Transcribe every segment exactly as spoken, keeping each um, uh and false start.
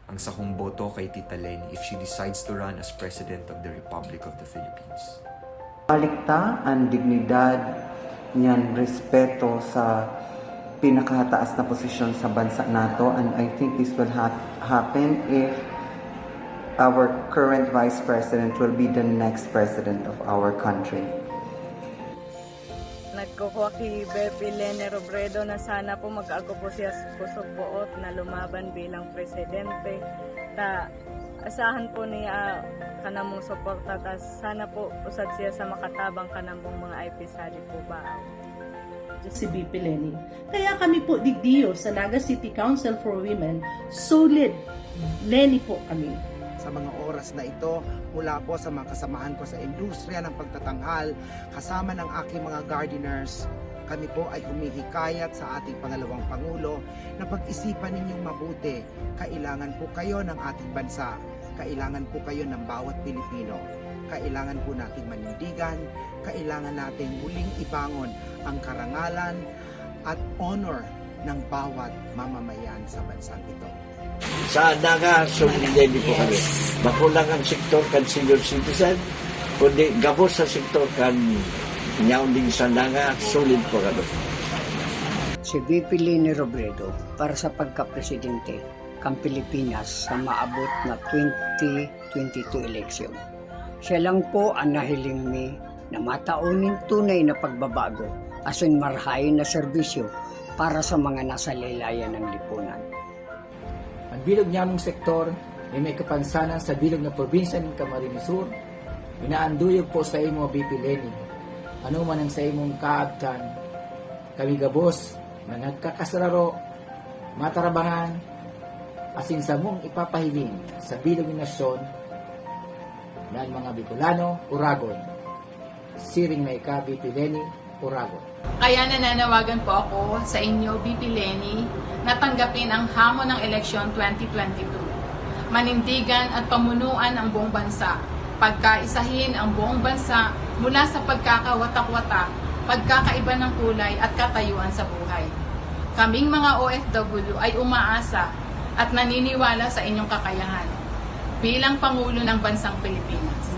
Ang sakong boto kay Tita Leni if she decides to run as President of the Republic of the Philippines. Balik ta an dignidad niyan respeto sa pinakataas na posisyon sa bansa nato, and I think this will ha- happen if our current Vice President will be the next President of our country. Nagkukuha ki Bepi Leni Robredo na sana po mag-ago po siya kusog boot na lumaban bilang presidente. Ta asahan po niya kanamong suporta ta sana po usad siya sa makatabang kanamong mga I P sali po ba. Si Bepi Leni. Kaya kami po digdiyo sa Naga City Council for Women, solid Leni po kami. Sa mga oras na ito, mula po sa mga kasamahan ko sa industriya ng pagtatanghal, kasama ng aking mga gardeners, kami po ay humihikayat sa ating pangalawang Pangulo na pag-isipan ninyong mabuti. Kailangan po kayo ng ating bansa. Kailangan po kayo ng bawat Pilipino. Kailangan po nating manindigan. Kailangan nating muling ibangon ang karangalan at honor ng bawat mamamayan sa bansang ito. Sa Naga, solid Leni po kami. Bako lang ang sektor kan senior citizen, kundi gabos sa sektor kan nyaunding sa Naga, solid po kami. Si Bepi Leni Robredo para sa pagkapresidente kan Pilipinas sa maabot na twenty twenty-two election. Siya lang po ang nahiling mi na matao nin tunay na pagbabago asin marahay na serbisyo para sa mga nasa laylayan ng lipunan. Ang bilog nyamong sektor na may kapansanan sa bilog na probinsya nin Camarines Sur, inaanduyog po sa imo, Bepi Leni. Ano man ang sa imong kaabtan, kami gabos na nagkakasararo, matarabangan, asin samong ipapahiling sa bilog na nasyon na ang mga Bicolano uragon. Siring na ika, Bepi Leni, uragon. Kaya nananawagan po ako sa inyo, Bepi Leni, na tanggapin ang hamon ng eleksyon twenty twenty-two. Manindigan at pamunuan ang buong bansa. Pagkaisahin ang buong bansa mula sa pagkakawatak-watak, pagkakaiba ng kulay at katayuan sa buhay. Kaming mga O F W ay umaasa at naniniwala sa inyong kakayahan bilang Pangulo ng Bansang Pilipinas.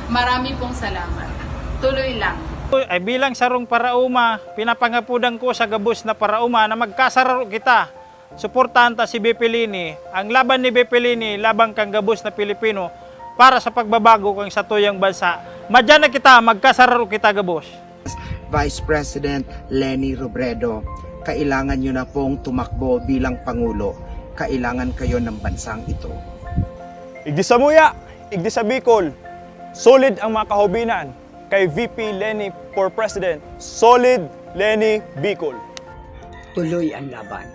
Marami pong salamat. Tuloy lang. Ay bilang sarong paraoma, pinapangapodan ko sa gabos na paraoma na magkasararo kita. Suportahan ta si Bepi Leni, ang laban ni Bepi Leni laban kan gabos na Pilipino para sa pagbabago kan satuyang bansa. Madyan na kita, magkasararo kita gabos. Vice President Leni Robredo, kailangan nyo na pong tumakbo bilang Pangulo. Kailangan kayo ng bansang ito. Igdi samuya, igdi sa Bicol, solid ang mga kahubinan. Kay V P Leni for President, solid Leni Bicol. Tuloy ang laban.